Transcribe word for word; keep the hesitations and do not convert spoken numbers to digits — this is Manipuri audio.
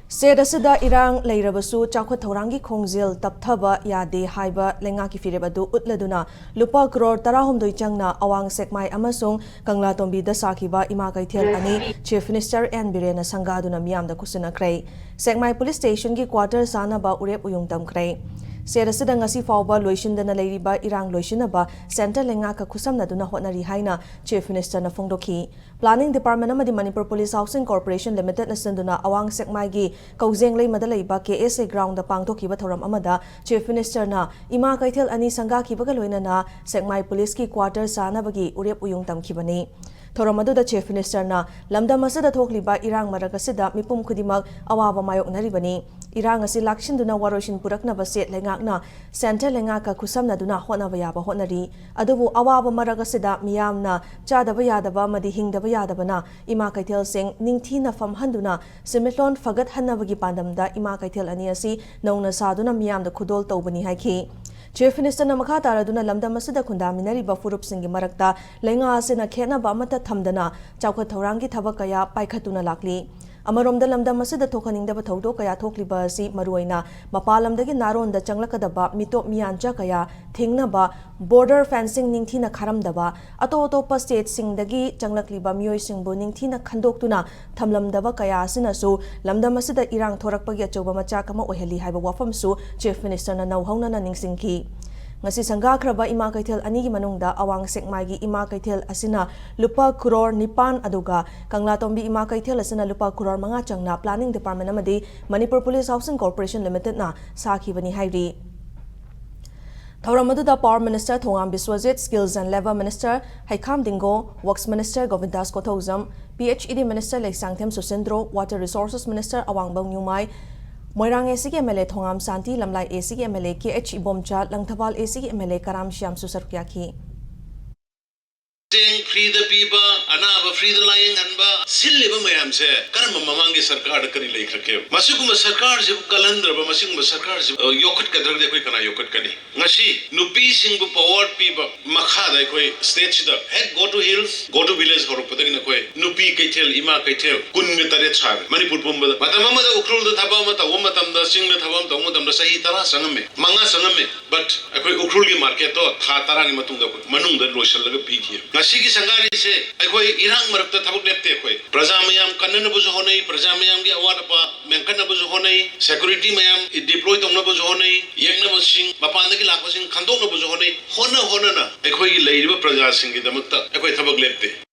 ꯁ꯭ꯇꯦꯠ ꯑꯁꯤꯗ ꯏꯔꯥꯡ ꯂꯩꯔꯕꯁꯨ ꯆꯥꯎꯈꯠ ꯊꯧꯔꯥꯡꯒꯤ ꯈꯣꯡꯖꯦꯜ ꯇꯞꯊꯕ ꯌꯥꯗꯦ ꯍꯥꯏꯕ ꯂꯩꯉꯥꯛꯀꯤ ꯐꯤꯔꯦꯞ ꯑꯗꯨ ꯎꯠꯂꯗꯨꯅ ꯂꯨꯄꯥ ꯀ꯭ꯔꯣꯔ ꯇꯔꯥꯍꯨꯝꯗꯣꯏ ꯆꯪꯅ ꯑꯋꯥꯡ ꯁꯦꯛꯃꯥꯏ ꯑꯃꯁꯨꯡ ꯀꯪꯂꯥꯇꯣꯝꯕꯤꯗ ꯁꯥꯈꯤꯕ ꯏꯃꯥ ꯀꯩꯊꯦꯜ ꯑꯅꯤ ꯆꯤꯐ ꯃꯤꯅꯤꯁꯇꯔ ꯑꯦꯟ ꯕꯤꯔꯦꯟꯅ ꯁꯪꯒꯥꯗꯨꯅ ꯃꯤꯌꯥꯝꯗ ꯈꯨꯠꯁꯤꯟꯅꯈ꯭ꯔꯦ꯫ ꯁꯦꯛꯃꯥꯏ ꯄꯨꯂꯤꯁ ꯁ꯭ꯇꯦꯁꯟꯒꯤ ꯀ꯭ꯋꯥꯇꯔ ꯁꯥꯅꯕ ꯎꯔꯦꯞ ꯎꯌꯨꯡ ꯇꯝꯈ꯭ꯔꯦ꯫ ꯁ꯭ꯇꯦꯠ ꯑꯁꯤꯗ ꯉꯁꯤ ꯐꯥꯎꯕ ꯂꯣꯏꯁꯤꯟꯗꯅ ꯂꯩꯔꯤꯕ ꯏꯔꯥꯡ ꯂꯣꯏꯁꯤꯟꯅꯕ ꯁꯦꯟꯇꯔ ꯂꯩꯉꯥꯛꯀ ꯈꯨꯠꯁꯝꯅꯗꯨꯅ ꯍꯣꯠꯅꯔꯤ ꯍꯥꯏꯅ ꯆꯤꯐ ꯃꯤꯅꯤꯁꯇꯔꯅ ꯐꯣꯡꯗꯣꯛꯈꯤ꯫ ꯄ꯭ꯂꯥꯅꯤꯡ ꯗꯤꯄꯥꯔꯠꯃꯦꯟ ꯑꯃꯗꯤ ꯃꯅꯤꯄꯨꯔ ꯄꯨꯂꯤꯁ ꯍꯥꯎꯁꯤꯡ ꯀꯣꯔꯄꯣꯔꯦꯁꯟ ꯂꯤꯃꯤꯇꯦꯗꯅ ꯁꯤꯟꯗꯨꯅ ꯑꯋꯥꯡ ꯁꯦꯛꯃꯥꯏꯒꯤ ꯀꯧꯖꯦꯡ ꯂꯩꯃꯗ ꯂꯩꯕ ꯀꯦ ꯑꯦꯁ ꯑꯦ ꯒ꯭ꯔꯥꯎꯟꯗ ꯄꯥꯡꯊꯣꯛꯈꯤꯕ ꯊꯧꯔꯝ ꯑꯃꯗ ꯆꯤꯐ ꯃꯤꯅꯤꯁꯇꯔꯅ ꯏꯃꯥ ꯀꯩꯊꯦꯜ ꯑꯅꯤ ꯁꯪꯒꯥꯈꯤꯕꯒ ꯂꯣꯏꯅꯅ ꯁꯦꯛꯃꯥꯏ ꯄꯨꯂꯤꯁꯀꯤ ꯀ꯭ꯋꯥꯇꯔ ꯁꯥꯅꯕꯒꯤ ꯎꯔꯦꯞ ꯎꯌꯨꯡ ꯇꯝꯈꯤꯕꯅꯤ꯫ ꯊꯧꯔꯝ ꯑꯗꯨꯗ ꯆꯤꯐ ꯃꯤꯅꯤꯁꯇꯔꯅ ꯂꯝꯗꯝ ꯑꯁꯤꯗ ꯊꯣꯛꯂꯤꯕ ꯏꯔꯥꯡ ꯃꯔꯛ ꯑꯁꯤꯗ ꯃꯤꯄꯨꯝ ꯈꯨꯗꯤꯡꯃꯛ ꯑꯋꯥꯕ ꯃꯥꯌꯣꯛꯅꯔꯤꯕꯅꯤ꯫ ꯏꯔꯥꯡ ꯑꯁꯤ ꯂꯥꯛꯁꯤꯟꯗꯨꯅ ꯋꯥꯔꯣꯏꯁꯤꯟ ꯄꯨꯔꯛꯅꯕ ꯁ꯭ꯇꯦꯠ ꯂꯩꯉꯥꯛꯅ ꯁꯦꯟꯇꯔ ꯂꯩꯉꯥꯛꯀ ꯈꯨꯠꯁꯝꯅꯗꯨꯅ ꯍꯣꯠꯅꯕ ꯌꯥꯕ ꯍꯣꯠꯅꯔꯤ꯫ ꯑꯗꯨꯕꯨ ꯑꯋꯥꯕ ꯃꯔꯛ ꯑꯁꯤꯗ ꯃꯤꯌꯥꯝꯅ ꯆꯥꯗꯕ ꯌꯥꯗꯕ ꯑꯃꯗꯤ ꯍꯤꯡꯗꯕ ꯌꯥꯗꯕꯅ ꯏꯃꯥ ꯀꯩꯊꯦꯜꯁꯤꯡ ꯅꯤꯡꯊꯤꯅ ꯐꯝꯍꯟꯗꯨꯅ ꯁꯦꯟꯃꯤꯠꯂꯣꯟ ꯐꯒꯠꯍꯟꯅꯕꯒꯤ ꯄꯥꯟꯗꯝꯗ ꯏꯃꯥ ꯀꯩꯊꯦꯜ ꯑꯅꯤ ꯑꯁꯤ ꯅꯧꯅ ꯁꯥꯗꯨꯅ ꯃꯤꯌꯥꯝꯗ ꯈꯨꯗꯣꯜ ꯇꯧꯕꯅꯤ ꯍꯥꯏꯈꯤ꯫ ꯆꯤꯐ ꯃꯤꯅꯤꯁꯇꯔꯅ ꯃꯈꯥ ꯇꯥꯔꯗꯨꯅ ꯂꯝꯗꯝ ꯑꯁꯤꯗ ꯈꯨꯟꯗꯥꯃꯤꯟꯅꯔꯤꯕ ꯐꯨꯔꯨꯞꯁꯤꯡꯒꯤ ꯃꯔꯛꯇ ꯂꯩꯉꯥꯛ ꯑꯁꯤꯅ ꯈꯦꯠꯅꯕ ꯑꯃꯠꯇ ꯊꯝꯗꯅ ꯆꯥꯎꯈꯠ ꯊꯧꯔꯥꯡꯒꯤ ꯊꯕꯛ ꯀꯌꯥ ꯄꯥꯏꯈꯠꯇꯨꯅ ꯂꯥꯛꯂꯤ꯫ ꯑꯃꯔꯣꯝꯗ ꯂꯝꯗꯝ ꯑꯁꯤꯗ ꯊꯣꯛꯍꯟꯅꯤꯡꯗꯕ ꯊꯧꯗꯣꯛ ꯀꯌꯥ ꯊꯣꯛꯂꯤꯕ ꯑꯁꯤ ꯃꯔꯨꯑꯣꯏꯅ ꯃꯄꯥꯟ ꯂꯝꯗꯒꯤ ꯅꯥꯔꯣꯟꯗ ꯆꯪꯂꯛꯀꯗꯕ ꯃꯤꯇꯣꯞ ꯃꯤꯌꯥꯟꯆꯥ ꯀꯌꯥ ꯊꯤꯡꯅꯕ, ꯕꯣꯔꯗꯔ ꯐꯦꯟꯁꯤꯡ ꯅꯤꯡꯊꯤꯅ ꯈꯥꯔꯝꯗꯕ, ꯑꯇꯣꯞ ꯑꯇꯣꯞꯄ ꯁ꯭ꯇꯦꯠꯁꯤꯡꯗꯒꯤ ꯆꯪꯂꯛꯂꯤꯕ ꯃꯤꯑꯣꯏꯁꯤꯡꯕꯨ ꯅꯤꯡꯊꯤꯅ ꯈꯟꯗꯣꯛꯇꯨꯅ ꯊꯝꯂꯝꯗꯕ ꯀꯌꯥ ꯑꯁꯤꯅꯁꯨ ꯂꯝꯗꯝ ꯑꯁꯤꯗ ꯏꯔꯥꯡ ꯊꯣꯔꯛꯄꯒꯤ ꯑꯆꯧꯕ ꯃꯆꯥꯛ ꯑꯃ ꯑꯣꯏꯍꯜꯂꯤ ꯍꯥꯏꯕ ꯋꯥꯐꯝꯁꯨ ꯆꯤꯐ ꯃꯤꯅꯤꯁꯇꯔꯅ ꯅꯧꯍꯧꯅꯅ ꯅꯤꯡꯁꯤꯡꯈꯤ꯫ ꯉꯁꯤ ꯁꯪꯒꯥꯈ꯭ꯔꯕ ꯏꯃꯥ ꯀꯩꯊꯦꯜ ꯑꯅꯤꯒꯤ ꯃꯅꯨꯡꯗ ꯑꯋꯥꯡ ꯁꯦꯛꯃꯥꯏꯒꯤ ꯏꯃꯥ ꯀꯩꯊꯦꯜ ꯑꯁꯤꯅ ꯂꯨꯄꯥ ꯀ꯭ꯔꯣꯔ ꯅꯤꯄꯥꯟ, ꯑꯗꯨꯒ ꯀꯪꯂꯥꯇꯣꯝꯕꯤ ꯏꯃꯥ ꯀꯩꯊꯦꯜ ꯑꯁꯤꯅ ꯂꯨꯄꯥ ꯀ꯭ꯔꯣꯔ ꯃꯉꯥ ꯆꯪꯅ ꯄ꯭ꯂꯥꯅꯤꯡ ꯗꯤꯄꯥꯔꯠꯃꯦꯟ ꯑꯃꯗꯤ ꯃꯅꯤꯄꯨꯔ ꯄꯨꯂꯤꯁ ꯍꯥꯎꯁꯤꯡ ꯀꯣꯔꯄꯣꯔꯦꯁꯟ ꯂꯤꯃꯤꯇꯦꯗꯅ ꯁꯥꯈꯤꯕꯅꯤ ꯍꯥꯏꯔꯤ꯫ ꯊꯧꯔꯝ ꯑꯗꯨꯗ power minister Thongam Biswajit, skills and labour minister Heikham Dingo, works minister Govindas Konthoujam, P H E D minister Leishangthem Susindro, water resources minister ꯑꯋꯥꯡꯕꯝ ꯅ꯭ꯌꯨꯃꯥꯏ, ꯃꯣꯏꯔꯥꯡ ꯑꯦ ꯁꯤꯒꯤ M L A Thongam Shanti, Lamlai A ꯁꯤꯒꯤ M L A K H Ibomcha, Langthabal A ꯁꯤꯒꯤ ꯑꯦꯝ ꯑꯦꯜ ꯑꯦ ꯀꯔꯥꯝ ꯁ꯭ꯌꯥꯝꯁꯨ ꯁꯔꯨꯛ ꯌꯥꯈꯤ꯫ ꯂꯥꯌꯦꯡ ꯐ꯭ꯔꯤꯗ ꯄꯤꯕ, ꯑꯅꯥꯕ ꯐ꯭ꯔꯤꯗ ꯂꯥꯌꯦꯡꯍꯟꯕ, ꯁꯤꯜꯂꯤꯕ ꯃꯌꯥꯝꯁꯦ ꯀꯔꯝꯕ ꯃꯃꯥꯡꯒꯤ ꯁꯔꯀꯥꯔꯗ ꯀꯔꯤ ꯂꯩꯈ꯭ꯔꯒꯦ? ꯃꯁꯤꯒꯨꯝꯕ ꯁꯔꯀꯥꯔꯁꯤꯕꯨ ꯀꯜꯍꯟꯗ꯭ꯔꯕ, ꯃꯁꯤꯒꯨꯝꯕ ꯁꯔꯀꯥꯔꯁꯤꯕꯨ, ꯑ, ꯌꯣꯛꯈꯠꯀꯗ꯭ꯔꯒꯗꯤ ꯑꯩꯈꯣꯏ ꯀꯅꯥ ꯌꯣꯛꯈꯠꯀꯅꯤ? ꯉꯁꯤ ꯅꯨꯄꯤꯁꯤꯡꯕꯨ ꯄꯥꯋꯔ ꯄꯤꯕ ꯃꯈꯥꯗ ꯑꯩꯈꯣꯏ ꯁ꯭ꯇꯦꯠꯁꯤꯗ ꯍꯦꯛ Go to Hills, Go to Village ꯍꯧꯔꯛꯄꯗꯒꯤꯅ ꯑꯩꯈꯣꯏ ꯅꯨꯄꯤ ꯀꯩꯊꯦꯜ, ꯏꯃꯥ ꯀꯩꯊꯦꯜ ꯀꯨꯟꯒ ꯇꯔꯦꯠ ꯁꯥꯔꯦ ꯃꯅꯤꯄꯨꯔ ꯄꯨꯝꯕꯗ꯫ ꯃꯇꯝ ꯑꯃꯗ ꯎꯈ꯭ꯔꯨꯜꯗ ꯊꯕꯛ ꯑꯃ ꯇꯧꯕ ꯃꯇꯝꯗ, ꯆꯤꯡꯗ ꯊꯕꯛ ꯑꯃ ꯇꯧꯕ ꯃꯇꯝꯗ ꯆꯍꯤ ꯇꯔꯥ ꯆꯪꯉꯝꯃꯦ, ꯃꯉꯥ ꯆꯪꯉꯝꯃꯦ꯫ But ꯑꯩꯈꯣꯏ ꯎꯈ꯭ꯔꯨꯜꯒꯤ ꯃꯥꯔꯀꯦꯠꯇꯣ ꯊꯥ ꯇꯔꯥꯒꯤ ꯃꯇꯨꯡꯗ ꯑꯩꯈꯣꯏ ꯃꯅꯨꯡꯗ ꯂꯣꯏꯁꯤꯜꯂꯒ ꯄꯤꯈꯤ꯫ ꯉꯁꯤꯒꯤ ꯁꯪꯒꯥꯔꯤꯁꯦ ꯑꯩꯈꯣꯏ ꯏꯔꯥꯡ ꯃꯔꯛꯇ ꯊꯕꯛ ꯂꯦꯞꯇꯦ꯫ ꯑꯩꯈꯣꯏ ꯄ꯭ꯔꯖꯥ ꯃꯌꯥꯝ ꯀꯟꯅꯅꯕꯁꯨ ꯍꯣꯠꯅꯩ, ꯄ꯭ꯔꯖꯥ ꯃꯌꯥꯝꯒꯤ ꯑꯋꯥꯠ ꯑꯄꯥ ꯃꯦꯟꯈꯠꯅꯕꯁꯨ ꯍꯣꯠꯅꯩ, ꯁꯦꯀ꯭ꯌꯨꯔꯤꯇꯤ ꯃꯌꯥꯝ ꯗꯤꯄ꯭ꯂꯣꯏ ꯇꯧꯅꯕꯁꯨ ꯍꯣꯠꯅꯩ, ꯌꯦꯛꯅꯕꯁꯤꯡ, ꯃꯄꯥꯟꯗꯒꯤ ꯂꯥꯛꯄꯁꯤꯡ ꯈꯟꯗꯣꯛꯅꯕꯁꯨ ꯍꯣꯠꯅꯩ꯫ ꯍꯣꯠꯅ ꯍꯣꯠꯅꯅ ꯑꯩꯈꯣꯏꯒꯤ ꯂꯩꯔꯤꯕ ꯄ꯭ꯔꯖꯥꯁꯤꯡꯒꯤꯗꯃꯛꯇ ꯑꯩꯈꯣꯏ ꯊꯕꯛ ꯂꯦꯞꯇꯦ꯫